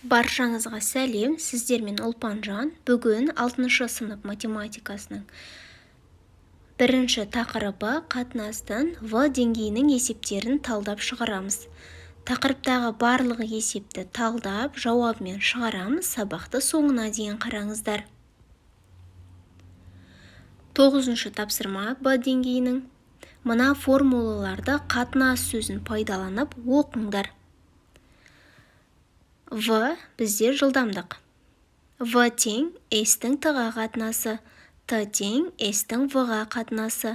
Баршаңызға сәлем, сіздермен Ұлпанжан. Бүгін 6 сынып математикасының бірінші тақырыбы қатынастың В деңгейінің есептерін талдап шығарамыз. Тақырыптағы барлық есепті талдап, жауабымен шығарамыз. Сабақты соңына дейін қараңыздар. 9 тапсырма Б деңгейінің. Мына формулаларды қатынас сөзін пайдаланып оқыңдар. В бізде жылдамдық. В тең S-тің Т-ға қатынасы, Т тең S-тің В-ға қатынасы,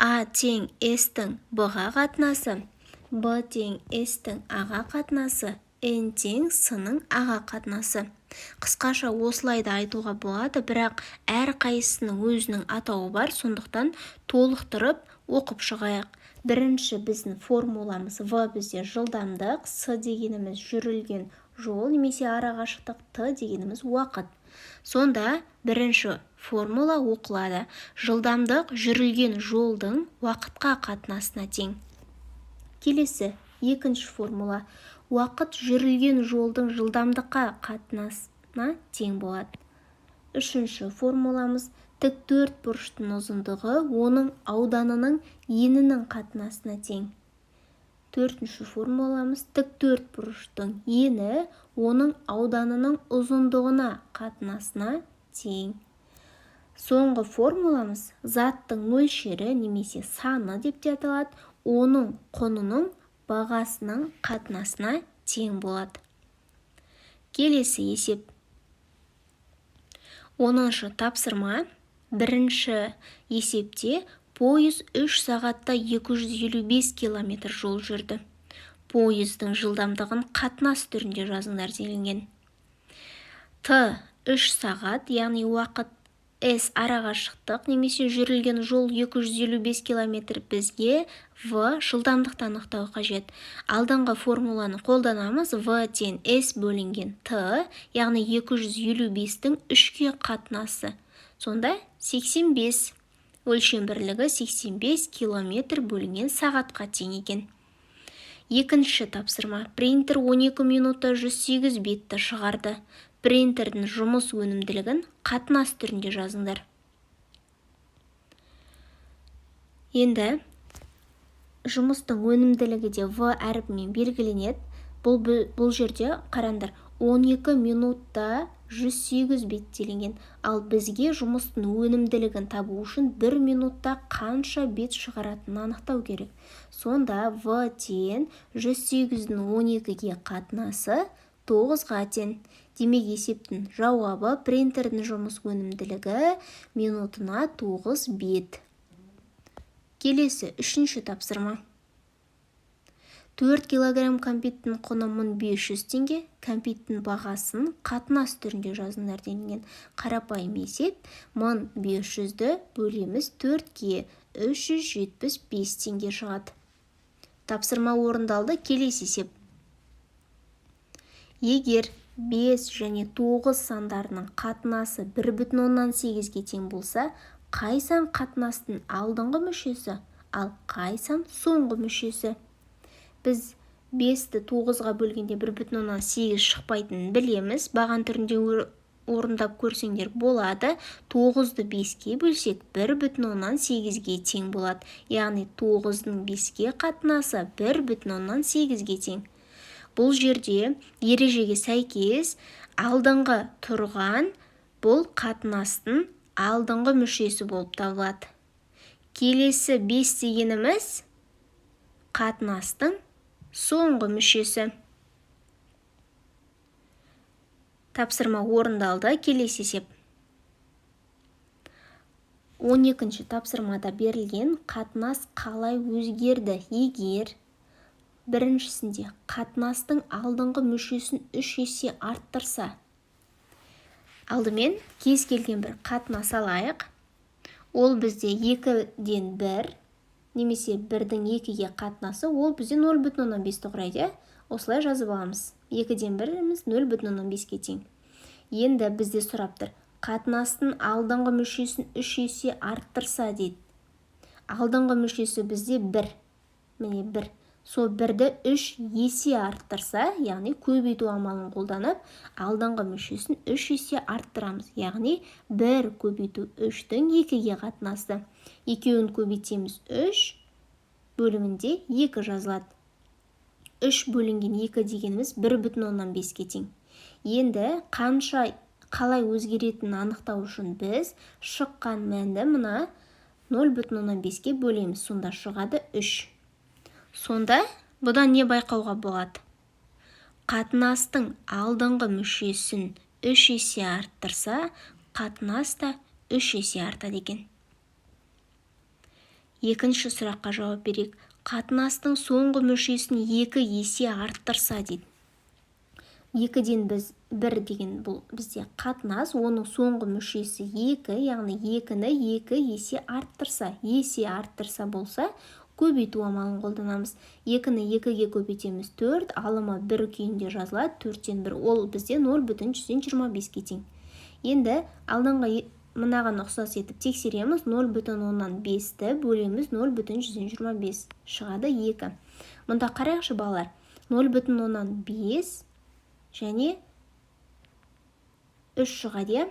А тең S-тің Б-ға қатынасы, Б тең S-тің А-ға қатынасы, Н тең С-ның А-ға қатынасы. Қысқаша осылай да айтуға болады, бірақ әр қайсысының өзінің атауы бар, сондықтан толықтырып оқып шығайық. Бірінші біздің формуламыз В бізде жылдамдық, С дегеніміз жүрілген жол немесе арақашықтық, Т дегеніміз уақыт. Сонда бірінші формула оқылады. Жылдамдық жүрілген жолдың уақытқа қатынасына тең. Келесі екінші формула. Уақыт жүрілген жолдың жылдамдыққа қатынасына тең болады. Үшінші формуламыз тік төрт бұрыштың ұзындығы оның ауданының енінің қатынасына тең. Төртінші формуламыз тік төрт бұрыштың ені оның ауданының ұзындығына қатынасына тең. Соңғы формуламыз заттың мөлшері немесе саны деп те аталады, оның құнының бағасының қатынасына тең болады. Келесі есеп. 10 тапсырма. Бірінші есепте пойыз 3 сағатта 255 километр жол жүрді. Пойыздың жылдамдығын қатынас түрінде жазыңдар делінген. Т 3 сағат, яғни уақыт, С арақашықтық немесе жүрілген жол 255 километр, бізге В жылдамдықты анықтау қажет. Алдыңғы формуланы қолданамыз. В тең С бөлінген Т, яғни 255-тің 3-ке қатынасы. Сонда 85, өлшем бірлігі 85 километр бөлінген сағатқа тең екен. Екінші тапсырма. Принтер 12 минутта 108 бетті шығарды. Принтердің жұмыс өнімділігін қатынас түрінде жазыңдар. Енді жұмыстың өнімділігі де В әрпімен белгіленеді. Бұл жерде қараңдар, 12 минутта 108 бет делінген. Ал бізге жұмыстың өнімділігін табу үшін 1 минутта қанша бет шығаратынын анықтау керек. Сонда В тең 108-дің 12-ге қатынасы 9-ға тең. Демек, есептің жауабы принтердің жұмыс өнімділігі минутына 9 бет. Келесі үшінші тапсырма. 4 килограмм кәмпиттің құны 1500 теңге, кәмпиттің бағасын қатынас түрінде жазыңдар делінген. Қарапайым есеп, 1500-ді бөлеміз 4-ке, 375 теңге шығады. Тапсырма орындалды, келесі есеп. Егер 5 және 9 сандарының қатынасы 1,8-ге тең болса, қай сан қатынастың алдыңғы мүшесі, ал қай сан соңғы мүшесі? Біз 5-ті 9-ға бөлгенде 1,8 шықпайтынын білеміз. Баған түрінде орындап көрсеңдер болады. 9-ды 5-ке бөлсек 1,8-ге тең болады. Яғни 9-дың 5-ке қатынасы 1,8-ге тең. Бұл жерде ережеге сәйкес алдыңғы тұрған бұл қатынастың алдыңғы мүшесі болып табылады. Келесі 5 дегеніміз қатынастың соңғы мүшесі. Тапсырма орындалды. Келесі есеп. 12 тапсырмада берілген қатынас қалай өзгерді? Егер біріншісінде қатынастың алдыңғы мүшесін 3 есе арттырса, алдымен кез келген бір қатынас алайық. Ол бізде 2-ден 1 немесе 1-дің 2-ге қатынасы, ол бізде 0,5-ті құрайды. Осылай жазып аламыз. 2-ден 1-іміз 0,5-ке тең. Енді бізде сұрап тұр. Қатынастың алдыңғы мүшесін 3 есе арттырса дейді. Алдыңғы мүшесі бізде 1. Міне 1. Сол бірді 3 есе арттырса, яғни көбейту амалын қолданып, алдыңғы мүшесін 3 есе арттырамыз. Яғни 1 көбейту 3-тің 2-ге қатынасы. Екеуін көбейтеміз 3, бөлімінде 2 жазылады. 3 бөлінген 2 дегеніміз 1,5-ке тең. Енді қанша қалай өзгеретінін анықтау үшін біз шыққан мәнді мына 0,5-ке бөлеміз. Сонда шығады 3. Сонда бұдан не байқауға болады? Қатынастың алдыңғы мүшесін 3 есе арттырса, қатынас та 3 есе артады екен. Екінші сұраққа жауап берейік. Қатынастың соңғы мүшесін 2 есе арттырса дейді. 2-ден біз 1 деген бұл бізде қатынас, оның соңғы мүшесі 2, яғни 2-ні 2 есе арттырса, есе арттырса болса, көбейту амалын қолданамыз. 2-ні 2-ге көбейтеміз 4, алымы 1 күйінде жазылады, 4-тен 1, ол бізде 0,25-ке тең. Енді алдыңғы мынаған ұқсас етіп тексереміз. 0,5-ті бөлеміз 0,25, шығады 2. Мұнда қарайықшы, балалар, 0,5 және 3 шығады, иә?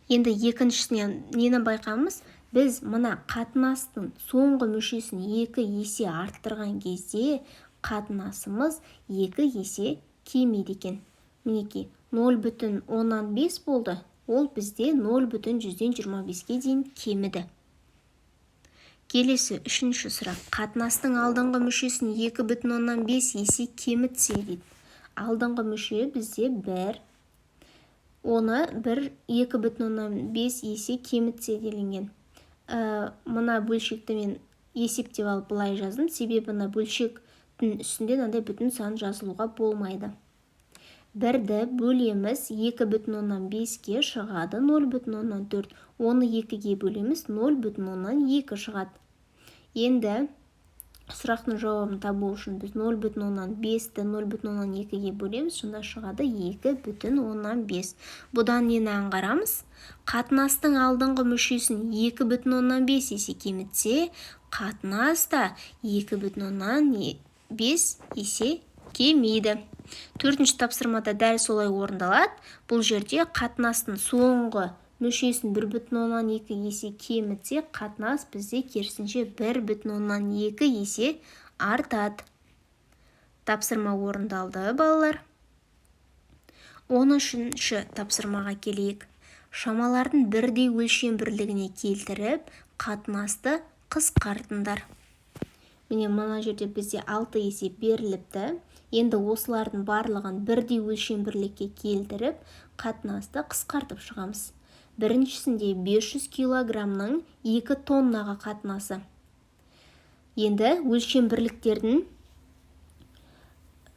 Енді екіншісінен нені байқаймыз? Біз мына қатынастың соңғы мүшесін 2 есе арттырған кезде қатынасымыз 2 есе кемиді екен. Мінекей, 0,5 болды, ол бізде 0,25-ке дейін кеміді. Келесі үшінші сұрақ. Қатынастың алдыңғы мүшесін 2,5 есе кемітсе дейді. Алдыңғы мүше бізде 1, оны 1 2,5 есе кемітсе делінген. Мына бөлшекті мен есептеп алып былай жаздым, себебі мына бөлшектің үстінде мынандай бүтін сан жазылуға болмайды. Бірді бөлеміз 2,5-ке, шығады 0,4, оны 2-ге бөлеміз, 0,2 шығады. Енді сұрақтың жауабын табу үшін біз 0,5-ті 0,2-ге бөлеміз, сонда шығады 2,5. Бұдан нені аңғарамыз? Қатынастың алдыңғы мүшесін 2,5 есе кемітсе, қатынас та 2,5 есе кемиді. Төртінші тапсырмада дәл солай орындалады. Бұл жерде қатынастың соңғы мүшесін 1,2 есе кемітсе, қатынас бізде керісінше 1,2 есе артады. Тапсырма орындалды, балалар. 13-ші тапсырмаға келейік. Шамалардың бірдей өлшем бірлігіне келтіріп, қатынасты қысқартыңдар. Міне, мына жерде бізде 6 есеп беріліпті. Енді осылардың барлығын бірдей өлшем бірлікке келтіріп, қатынасты қысқартып шығамыз. Біріншісінде 500 килограммның 2 тоннаға қатынасы. Енді өлшем бірліктердің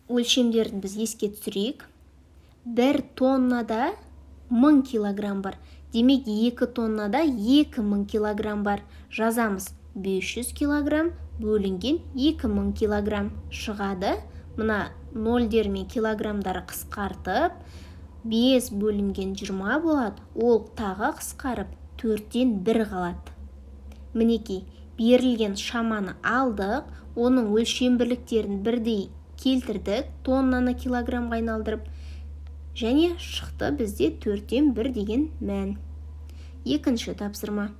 өлшемдерін біз еске түсірейік. 1 тоннада 1000 килограмм бар. Демек, 2 тоннада 2000 килограмм бар. Жазамыз: 500 килограмм бөлінген 2000 килограмм шығады. Мына нольдер мен килограммдары қысқартып, 5 бөлінген 20 болады, ол тағы қысқарып, 4-тен 1 қалады. Мінекей, берілген шаманы алдық, оның өлшем бірліктерін бірдей келтірдік, тоннаны килограммға айналдырып, және шықты бізде 4-тен 1 деген мән. Екінші тапсырма.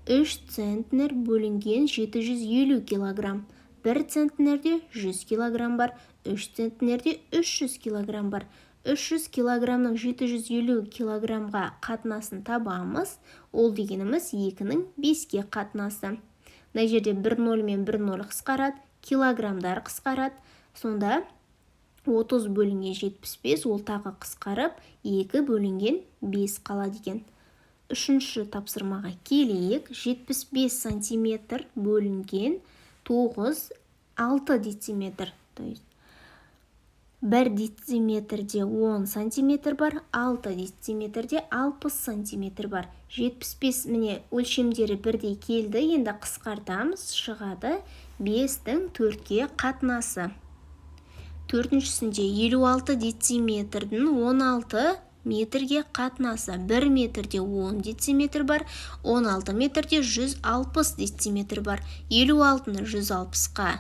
3 центнер бөлінген 750 килограмм. 1 центнерде 100 килограмм бар, 3 центнерде 300 килограмм бар. 300 килограммның 750 килограммға қатынасын табамыз. Ол дегеніміз 2-нің 5-ке қатынасы. Мына жерде 1 0 мен 1 0 қысқарады, килограммдар қысқарады. Сонда 30 бөлінген 75, ол тағы қысқарып, 2 бөлінген 5 қалады екен. Үшінші тапсырмаға келейік. 75 сантиметр бөлінген 9 6 дециметр. То есть 1 дециметрде 10 сантиметр бар, 6 дециметрде 60 сантиметр бар. 75, міне, өлшемдері бірдей келді. Енді қысқартамыз, шығады 5-тің 4-ке қатынасы. Төртіншісінде 56 дециметрдің 16 метрге қатынасы. 1 метрде 10 дециметр бар, 16 метрде 160 дециметр бар. 56-ны 160-қа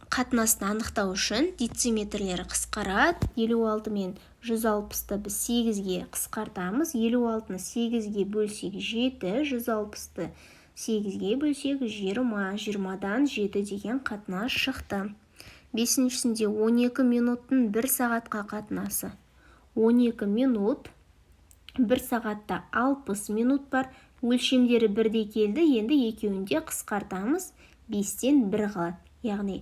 Қатынасын анықтау үшін дециметрлері қысқарады. 56 мен 160-ты біз 8-ге қысқартамыз. 56-ны 8-ге бөлсек 7, 160-ты 8-ге бөлсек 20, 20-дан 7 деген қатынас шықты. Бесіншісінде 12 минуттың 1 сағатқа қатынасы. 12 минут, 1 сағатта 60 минут бар. Өлшемдері бірдей келді, енді екеуінде қысқартамыз, 5-тен 1 қалады. Яғни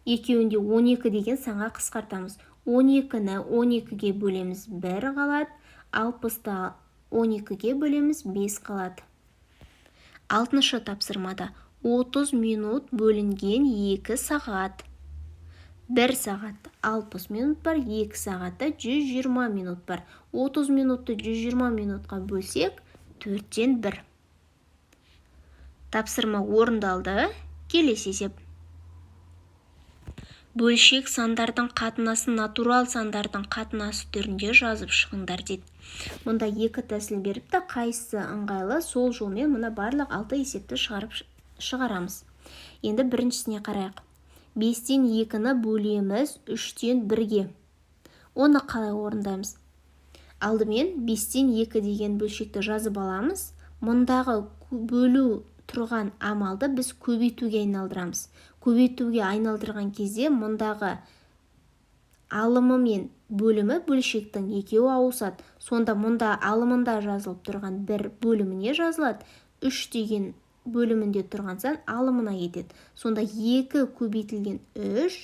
екеуінде 12 деген санға қысқартамыз. 12-ні 12-ге бөлеміз, 1 қалады. 60-ты 12-ге бөлеміз, 5 қалады. Алтыншы тапсырмада 30 минут бөлінген 2 сағат. 1 сағатта 60 минут бар, 2 сағатта 120 минут бар. 30 минутты 120 минутқа бөлсек, 4-тен 1. Тапсырма орындалды. Келесі есеп. Бөлшек сандардың қатынасын натурал сандардың қатынасы түрінде жазып шығыңдар дейді. Мұнда екі тәсіл беріпті, қайсысы ыңғайлы, сол жолмен мына барлық 6 есепті шығарамыз. Енді біріншісіне қарайық. 5-тен 2-ні бөлеміз 3-тен 1-ге. Оны қалай орындаймыз? Алдымен 5-тен 2 деген бөлшекті жазып аламыз. Мұндағы бөлу тұрған амалды біз көбейтуге айналдырамыз. Көбейтуге айналдырған кезде мұндағы алымы мен бөлімі бөлшектің екеуі ауысады. Сонда мұнда алымында жазылып тұрған бір бөліміне жазылады, 3 деген бөлімінде тұрған сан алымына кетеді. Сонда 2 көбейтілген 3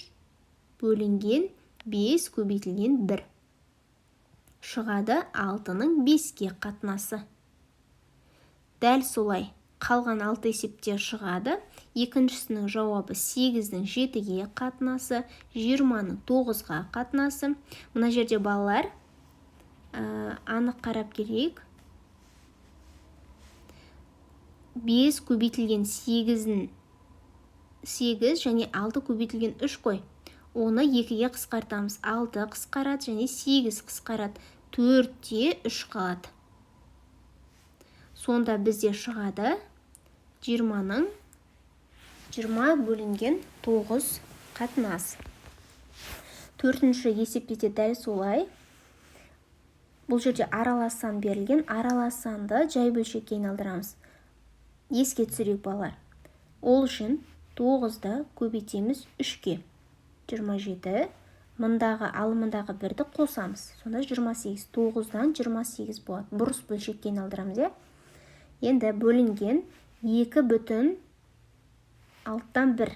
бөлінген 5 көбейтілген 1 шығады 6-ның 5-ке қатынасы. Дәл солай қалған 6 есептер шығады. Екіншісінің жауабы 8-дің 7-ге қатынасы, 20-ның 9-ға қатынасы. Мына жерде балалар, анық қарап келейік. 5 көбейтілген 8-ін 8 және 6 көбейтілген 3 қой. Оны 2-ге қысқартамыз. 6 қысқарады және 8 қысқарады. 4-те 3 қалады. Сонда бізде шығады 20-ның 20 бөлінген 9 қатынас. Төртінші есепте де дәл солай. Бұл жерде аралас сан берілген. Аралас санды жай бөлшекке айналдырамыз. Еске түсірейік балалар. Ол үшін 9-ды көбейтеміз 3-ке. 27. Мындағы алымындағы 1-ді қосамыз. Сонда 28. 9-дан 28 болады. Бұрыс бөлшекке айналдырамыз, иә? Енді бөлінген 2 бүтін 6-тан 1.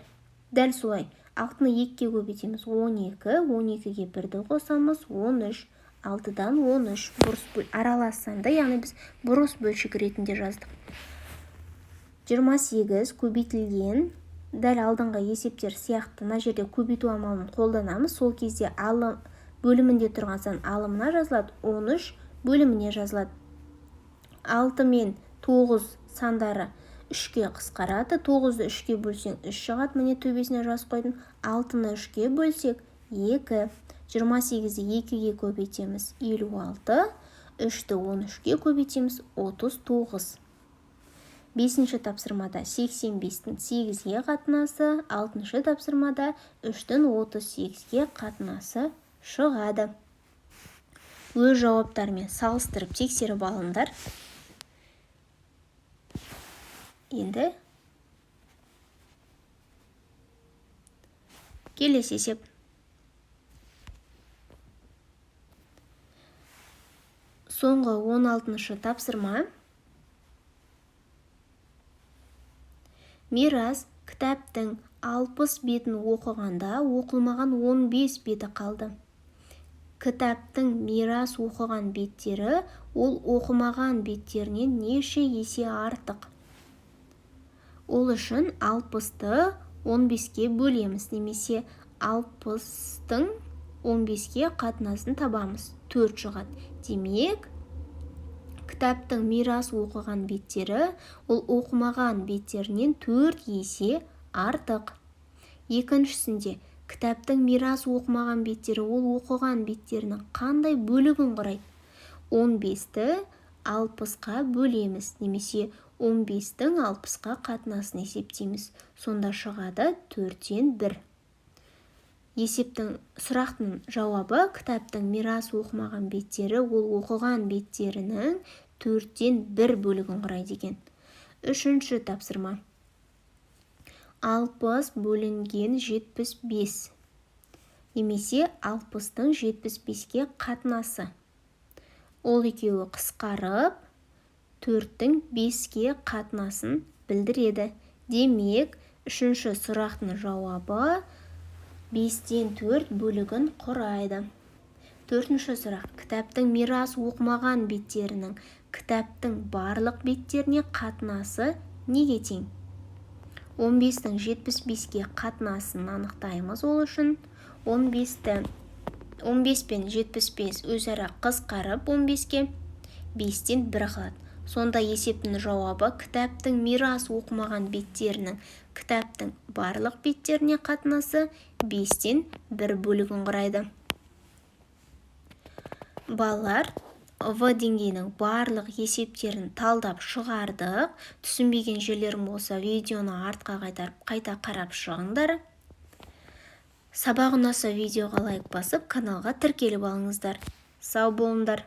Дәл солай. 6-ны 2-ге көбейтеміз. 12. 12-ге 1-ді қосамыз. 13. 6-дан 13. Бұрыс аралас санды, яғни біз бұрыс бөлшек ретінде жаздық. 28 көбейтілген, дәл алдыңғы есептер сияқты мына жерде көбейту амалын қолданамыз. Сол кезде бөлімінде тұрған сан алымына жазылады, 13 бөліміне жазылады. 6 мен 9 сандары 3-ке қысқарады. 9-ды 3-ке бөлсең 3 шығады, міне төбесіне жазып қойдым. 6-ны 3-ке бөлсек 2. 28-ді 2-ге көбейтеміз 56, 3-ті 13-ке көбейтеміз 39. Бесінші тапсырмада 85-тің 8-ге қатынасы, алтыншы тапсырмада 3-тің 38-ге қатынасы шығады. Өз жауаптарымен салыстырып тексеріп алыңдар. Енді келесі есеп. Соңғы 16-шы тапсырма. Мирас кітаптың 60 бетін оқығанда оқылмаған 15 беті қалды. Кітаптың Мирас оқыған беттері ол оқымаған беттерінен неше есе артық? Ол үшін 60-ты 15-ке бөлеміз, немесе 60-тың 15-ке қатынасын табамыз. 4 шығады. Демек, кітаптың Мирас оқыған беттері ол оқымаған беттерінен 4 есе артық. Екіншісінде кітаптың Мирас оқымаған беттері ол оқыған беттерінің қандай бөлігін құрайды? 15-ті 60-қа бөлеміз, немесе 15-тің 60-қа қатынасын есептейміз. Сонда шығады 4-тен 1. Есептің, сұрақтың жауабы: кітаптың Мирас оқымаған беттері ол оқыған беттерінің төрттен бір бөлігін құрайды екен. Үшінші тапсырма: 60 бөлінген 75 немесе 60-тың 75-ке қатынасы. Ол екеуі қысқарып, төрттің беске қатынасын білдіреді. Демек, үшінші сұрақтың жауабы бестен төрт бөлігін құрайды. Төртінші сұрақ: кітаптың Мирас оқымаған беттерінің кітаптың барлық беттеріне қатынасы неге тең? 15-тің 75-ке қатынасын анықтаймыз. Ол үшін 15-ті, 15 пен 75 өзара қысқарып, 15-ке бестен бір қалады. Сонда есептің жауабы: кітаптың Мирас оқымаған беттерінің кітаптың барлық беттеріне қатынасы бестен бір бөлігін құрайды. Балалар, В деңгейінің барлық есептерін талдап шығардық. Түсінбеген жерлерің болса, видеоны артқа қайтарып, қайта қарап шығыңдар. Сабақ ұнаса, видеоға лайк басып, каналға тіркеліп алыңыздар. Сау болыңдар!